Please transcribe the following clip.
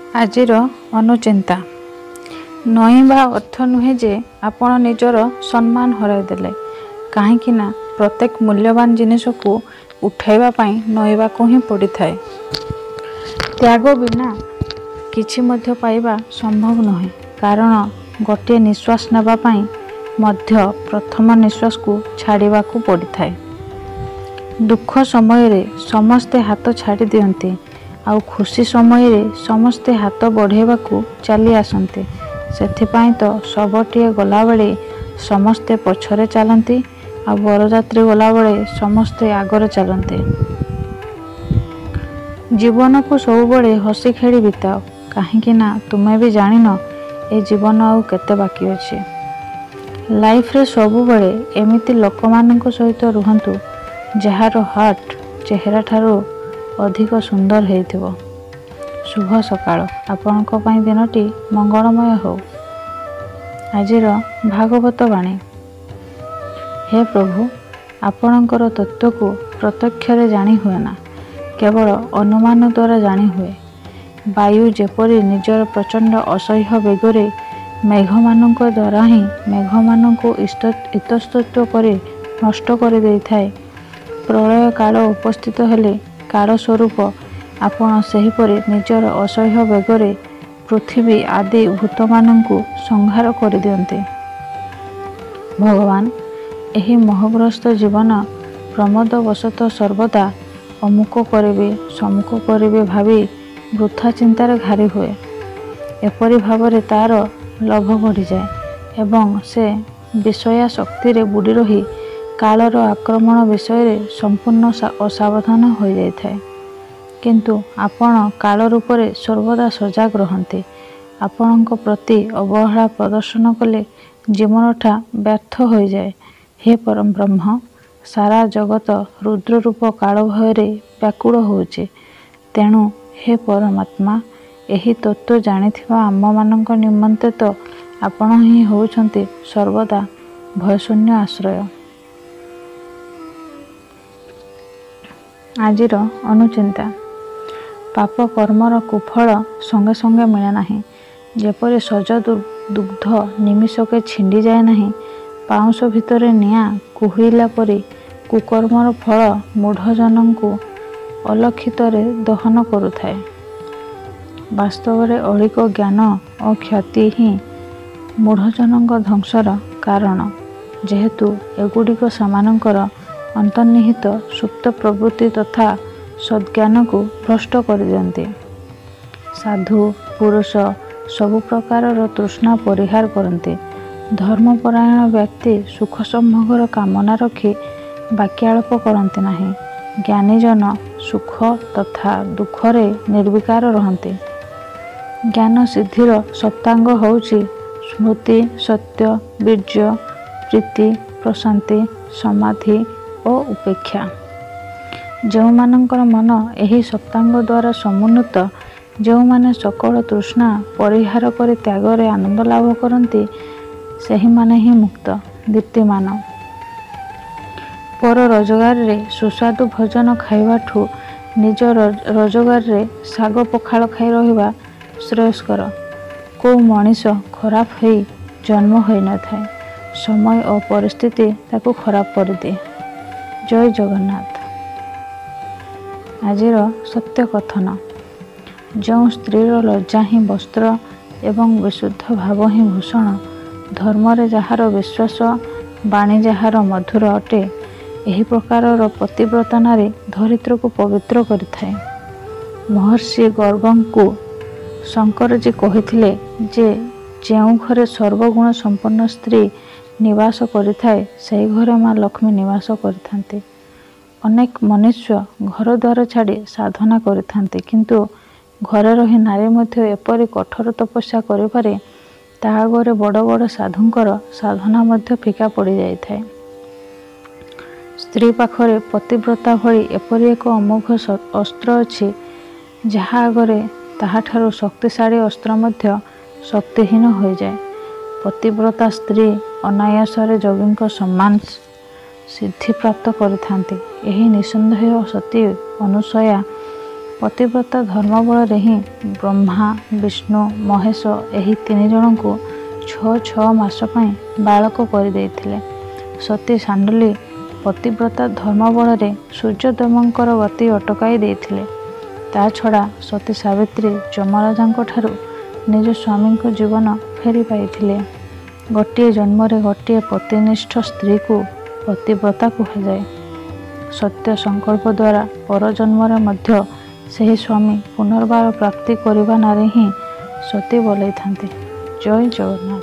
ଆଜିର ଅନୁଚିନ୍ତା। ନଇଁବା ଅର୍ଥ ନୁହେଁ ଯେ ଆପଣ ନିଜର ସମ୍ମାନ ହରାଇଦେଲେ, କାହିଁକି ନା ପ୍ରତ୍ୟେକ ମୂଲ୍ୟବାନ ଜିନିଷକୁ ଉଠାଇବା ପାଇଁ ନଇଁବାକୁ ହିଁ ପଡ଼ିଥାଏ। ତ୍ୟାଗ ବିନା କିଛି ମଧ୍ୟ ପାଇବା ସମ୍ଭବ ନୁହେଁ, କାରଣ ଗୋଟିଏ ନିଶ୍ୱାସ ନେବା ପାଇଁ ମଧ୍ୟ ପ୍ରଥମ ନିଶ୍ୱାସକୁ ଛାଡ଼ିବାକୁ ପଡ଼ିଥାଏ। ଦୁଃଖ ସମୟରେ ସମସ୍ତେ ହାତ ଛାଡ଼ି ଦିଅନ୍ତି, ଆଉ ଖୁସି ସମୟରେ ସମସ୍ତେ ହାତ ବଢ଼ାଇବାକୁ ଚାଲି ଆସନ୍ତି। ସେଥିପାଇଁ ତ ଶବଟିଏ ଗଲାବେଳେ ସମସ୍ତେ ପଛରେ ଚାଲନ୍ତି, ଆଉ ବରଯାତ୍ରୀ ଗଲାବେଳେ ସମସ୍ତେ ଆଗରେ ଚାଲନ୍ତି। ଜୀବନକୁ ସବୁବେଳେ ହସି ଖେଳି ବିତାଅ, କାହିଁକି ନା ତୁମେ ବି ଜାଣିନ ଏ ଜୀବନ ଆଉ କେତେ ବାକି ଅଛି। ଲାଇଫରେ ସବୁବେଳେ ଏମିତି ଲୋକମାନଙ୍କ ସହିତ ରୁହନ୍ତୁ ଯାହାର ହାର୍ଟ ଚେହେରା ଠାରୁ ଅଧିକ ସୁନ୍ଦର ହେଇଥିବ। ଶୁଭ ସକାଳ, ଆପଣଙ୍କ ପାଇଁ ଦିନଟି ମଙ୍ଗଳମୟ ହେଉ। ଆଜିର ଭାଗବତ ବାଣୀ। ହେ ପ୍ରଭୁ, ଆପଣଙ୍କର ତତ୍ତ୍ୱକୁ ପ୍ରତ୍ୟକ୍ଷରେ ଜାଣି ହୁଏନା, କେବଳ ଅନୁମାନ ଦ୍ୱାରା ଜାଣି ହୁଏ। ବାୟୁ ଯେପରି ନିଜର ପ୍ରଚଣ୍ଡ ଅସହ୍ୟ ବେଗରେ ମେଘମାନଙ୍କ ଦ୍ୱାରା ହିଁ ମେଘମାନଙ୍କୁ ଇତସ୍ତତ କରି ନଷ୍ଟ କରିଦେଇଥାଏ, ପ୍ରଳୟ କାଳ ଉପସ୍ଥିତ ହେଲେ କାଳ ସ୍ୱରୂପ ଆପଣ ସେହିପରି ନିଜର ଅସହ୍ୟ ବେଗରେ ପୃଥିବୀ ଆଦି ଭୂତମାନଙ୍କୁ ସଂହାର କରିଦିଅନ୍ତି। ଭଗବାନ, ଏହି ମୋହଗ୍ରସ୍ତ ଜୀବନ ପ୍ରମୋଦବଶତଃ ସର୍ବଦା ଅମୁକ କରିବି ସମୁକ କରିବି ଭାବି ବୃଥା ଚିନ୍ତାରେ ଘାରି ହୁଏ। ଏପରି ଭାବରେ ତାର ଲୋଭ ବଢ଼ିଯାଏ ଏବଂ ସେ ବିଷୟାସକ୍ତିରେ ବୁଡ଼ି ରହି କାଳର ଆକ୍ରମଣ ବିଷୟରେ ସମ୍ପୂର୍ଣ୍ଣ ଅସାବଧାନ ହୋଇଯାଇଥାଏ। କିନ୍ତୁ ଆପଣ କାଳ ରୂପରେ ସର୍ବଦା ସଜାଗ ରହନ୍ତି। ଆପଣଙ୍କ ପ୍ରତି ଅବହେଳା ପ୍ରଦର୍ଶନ କଲେ ଜୀବନଟା ବ୍ୟର୍ଥ ହୋଇଯାଏ। ହେ ପରମବ୍ରହ୍ମ, ସାରା ଜଗତ ରୁଦ୍ର ରୂପ କାଳ ଭୟରେ ବ୍ୟାକୁଳ ହେଉଛି। ତେଣୁ ହେ ପରମାତ୍ମା, ଏହି ତତ୍ତ୍ୱ ଜାଣିଥିବା ଆମ୍ଭମାନଙ୍କ ନିମନ୍ତେ ତ ଆପଣ ହିଁ ହେଉଛନ୍ତି ସର୍ବଦା ଭୟଶୂନ୍ୟ ଆଶ୍ରୟ। ଆଜିର ଅନୁଚିନ୍ତା। ପାପ କର୍ମର କୁଫଳ ସଙ୍ଗେ ସଙ୍ଗେ ମିଳେ ନାହିଁ। ଯେପରି ସଜ ଦୁଗ୍ଧ ନିମିଷକେ ଛିଣ୍ଡିଯାଏ ନାହିଁ, ପାଉଁଶ ଭିତରେ ନିଆଁ କୁହୁଳିଲା ପରି କୁକର୍ମର ଫଳ ମୂଢ଼ଜନଙ୍କୁ ଅଲକ୍ଷିତରେ ଦହନ କରୁଥାଏ। ବାସ୍ତବରେ ଅଳିକ ଜ୍ଞାନ ଓ ଖ୍ୟାତି ହିଁ ମୂଢ଼ଜନଙ୍କ ଧ୍ୱଂସର କାରଣ, ଯେହେତୁ ଏଗୁଡ଼ିକ ସେମାନଙ୍କର ଅନ୍ତର୍ନିହିତ ସୁପ୍ତ ପ୍ରବୃତ୍ତି ତଥା ସଦ୍ଜ୍ଞାନକୁ ଭ୍ରଷ୍ଟ କରିଦିଅନ୍ତି। ସାଧୁ ପୁରୁଷ ସବୁ ପ୍ରକାରର ତୃଷ୍ଣା ପରିହାର କରନ୍ତି। ଧର୍ମପରାୟଣ ବ୍ୟକ୍ତି ସୁଖ ସମ୍ଭୋଗର କାମନା ରଖି ବାକ୍ୟାଳାପ କରନ୍ତି ନାହିଁ। ଜ୍ଞାନୀଜନ ସୁଖ ତଥା ଦୁଃଖରେ ନିର୍ବିକାର ରହନ୍ତି। ଜ୍ଞାନ ସିଦ୍ଧିର ସପ୍ତାଙ୍ଗ ହେଉଛି ସ୍ମୃତି, ସତ୍ୟ, ବୀର୍ଯ୍ୟ, ପ୍ରୀତି, ପ୍ରଶାନ୍ତି, ସମାଧି ଓ ଉପେକ୍ଷା। ଯେଉଁମାନଙ୍କର ମନ ଏହି ସପ୍ତାଙ୍ଗ ଦ୍ୱାରା ସମୁନ୍ନତ, ଯେଉଁମାନେ ସକଳ ତୃଷ୍ଣା ପରିହାର କରି ତ୍ୟାଗରେ ଆନନ୍ଦ ଲାଭ କରନ୍ତି, ସେହିମାନେ ହିଁ ମୁକ୍ତ ଦୀପ୍ତିମାନ। ପର ରୋଜଗାରରେ ସୁସ୍ୱାଦୁ ଭୋଜନ ଖାଇବାଠୁ ନିଜ ରୋଜଗାରରେ ଶାଗ ପଖାଳ ଖାଇ ରହିବା ଶ୍ରେୟସ୍କର। କେଉଁ ମଣିଷ ଖରାପ ହେଇ ଜନ୍ମ ହୋଇନଥାଏ, ସମୟ ଓ ପରିସ୍ଥିତି ତାକୁ ଖରାପ କରିଦିଏ। ଜୟ ଜଗନ୍ନାଥ। ଆଜିର ସତ୍ୟ କଥନ। ଯେଉଁ ସ୍ତ୍ରୀର ଲଜ୍ଜା ହିଁ ବସ୍ତ୍ର ଏବଂ ବିଶୁଦ୍ଧ ଭାବ ହିଁ ଭୂଷଣ, ଧର୍ମରେ ଯାହାର ବିଶ୍ୱାସ, ବାଣୀ ଯାହାର ମଧୁର ଅଟେ, ଏହି ପ୍ରକାରର ପତିବ୍ରତା ନାରୀ ଧରିତ୍ରୀକୁ ପବିତ୍ର କରିଥାଏ। ମହର୍ଷି ଗର୍ଗଙ୍କୁ ଶଙ୍କରଜୀ କହିଥିଲେ ଯେ ଯେଉଁ ଘରେ ସର୍ବଗୁଣ ସମ୍ପନ୍ନ ସ୍ତ୍ରୀ ନିବାସ କରିଥାଏ, ସେହି ଘରେ ମା ଲକ୍ଷ୍ମୀ ନିବାସ କରିଥାନ୍ତି। ଅନେକ ମନୁଷ୍ୟ ଘର ଦ୍ୱାର ଛାଡ଼ି ସାଧନା କରିଥାନ୍ତି, କିନ୍ତୁ ଘରେ ରହି ନାରୀ ମଧ୍ୟ ଏପରି କଠୋର ତପସ୍ୟା କରିପାରେ, ତା ଆଗରେ ବଡ଼ ବଡ଼ ସାଧୁଙ୍କର ସାଧନା ମଧ୍ୟ ଫିକା ପଡ଼ିଯାଇଥାଏ। ସ୍ତ୍ରୀ ପାଖରେ ପତିବ୍ରତା ଭଳି ଏପରି ଏକ ଅମୋଘ ଅସ୍ତ୍ର ଅଛି, ଯାହା ଆଗରେ ତାହାଠାରୁ ଶକ୍ତିଶାଳୀ ଅସ୍ତ୍ର ମଧ୍ୟ ଶକ୍ତିହୀନ ହୋଇଯାଏ। ପତିବ୍ରତା ସ୍ତ୍ରୀ ଅନାୟାସରେ ଯୋଗୀଙ୍କ ସମ୍ମାନ ସିଦ୍ଧି ପ୍ରାପ୍ତ କରିଥାନ୍ତି। ଏହି ନିଃସନ୍ଦେହ ସତୀ ଅନୁସୟା ପତିବ୍ରତା ଧର୍ମ ବଳରେ ହିଁ ବ୍ରହ୍ମା, ବିଷ୍ଣୁ, ମହେଶ ଏହି 3 ଜଣଙ୍କୁ 6 6 ମାସ ପାଇଁ ବାଳକ କରିଦେଇଥିଲେ। ସତୀ ସାଣ୍ଡୁଲି ପତିବ୍ରତା ଧର୍ମ ବଳରେ ସୂର୍ଯ୍ୟଦେବଙ୍କର ଗତି ଅଟକାଇ ଦେଇଥିଲେ। ତା ଛଡ଼ା ସତୀ ସାବିତ୍ରୀ ଯମରାଜାଙ୍କ ଠାରୁ ନିଜ ସ୍ୱାମୀଙ୍କ ଜୀବନ ଫେରି ପାଇଥିଲେ। ଗୋଟିଏ ଜନ୍ମରେ ଗୋଟିଏ ପତିନିଷ୍ଠ ସ୍ତ୍ରୀକୁ ପତିବ୍ରତା କୁହାଯାଏ। ସତ୍ୟ ସଂକଳ୍ପ ଦ୍ୱାରା ପରଜନ୍ମରେ ମଧ୍ୟ ସେହି ସ୍ୱାମୀ ପୁନର୍ବାର ପ୍ରାପ୍ତି କରିବା ନାରୀ ହିଁ ସତୀ ବୋଲେଇଥାନ୍ତି। ଜୟ ଜଗନ୍ନାଥ।